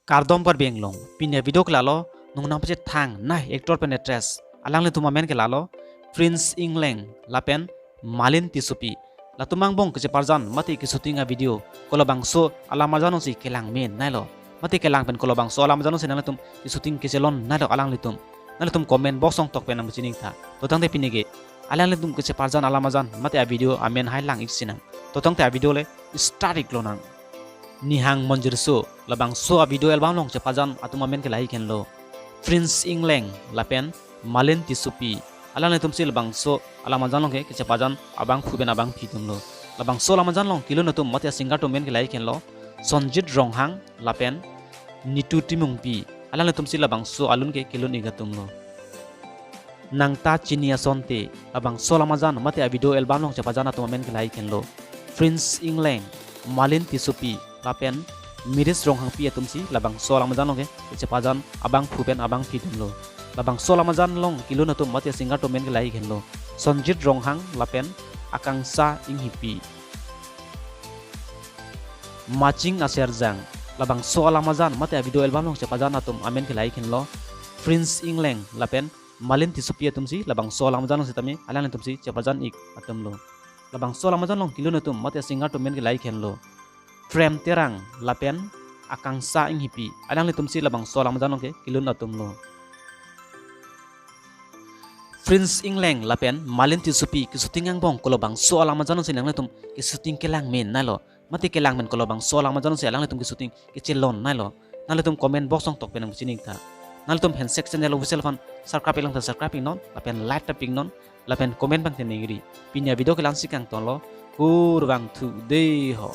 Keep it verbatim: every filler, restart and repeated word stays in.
Kardom Karbi Anglong, pini avideo ke lalo, nung nangpachethang nai actor pen actress, alanglitum amen ke lalo, Prince Engleng lapen Malin Tissopi. Latum angbong kecheparjan mate keshooting avideo kolobangso alamarjan alongsi kelang men nailo, mate kelang pen kolobangso alamarjan alongsi nanglitum keshooting kechelon nailo alanglitum, nanglitum comment box along tokpen nangpachini tha. To tangte pini ke alanglitum kecheparjan alamarjan mate avideo amen hai lang-ik sinang. To tangte avideo le start-ik lonang. Nihang Monjirso, labangso avideo album along cheparjan atum amen ke lahei henlo, Prince Engleng lapen Malin Tissopi. Alanglitumsi labangso alamarjan along ke kecheparjan abangphu pen abangphi atumlo. Labangso alamarjan along kelun atum mate singer atum amen ke lahei henlo, Sonjit Ronghang lapen Nitu Timungpi. Alanglitumsi labangso alun ke kelun-ik atumlo. Nangta Chini Asonte, labangso alamarjan mate avideo album along cheparjan atum amen ke lahei henlo, Prince Engleng, Malin Tissopi lapen Miris Ronghangpi atumsi labangso alamarjan along ke cheparjan abangphu pen abangphi atumlo. Labangso alamarjan along kelun atum mate singer atum amen ke lahei henlo, Sonjit Ronghang lapen Akangsha Inghipi. Maching Aserjang, labangso alamarjan mate avideo album along cheparjan atum amen ke lahei henlo, Prince Engleng lapen Malin Tissopi atumsi labangso alamarjan along sitame alanglitumsi cheparjan-ik atumlo. Labangso alamarjan along kelun atum mate singer atum amen ke lahei henlo, Prem Terang lapen Akangsha Inghipi. Alanglitumsi labangso alamarjan along ke kelun atumlo. Prince Engleng lapen Malin Tissopi keshooting angbong kolobangso alamarjan alongsi nanglitum keshooting kelang men nailo, mate kelang men kolobangso alamarjan alongsi alanglitum keshooting kechelon nailo, nanglitum comment box along tokpen nangpachini tha. Nanglitum Handshake Channel Official aphan subscribe-ik lang tha subscribe-ik non, lapen like ta pik non, lapen comment pangthe ningri. Pini avideo ke la-ansi kangtonlo, kurvangthu dei ho.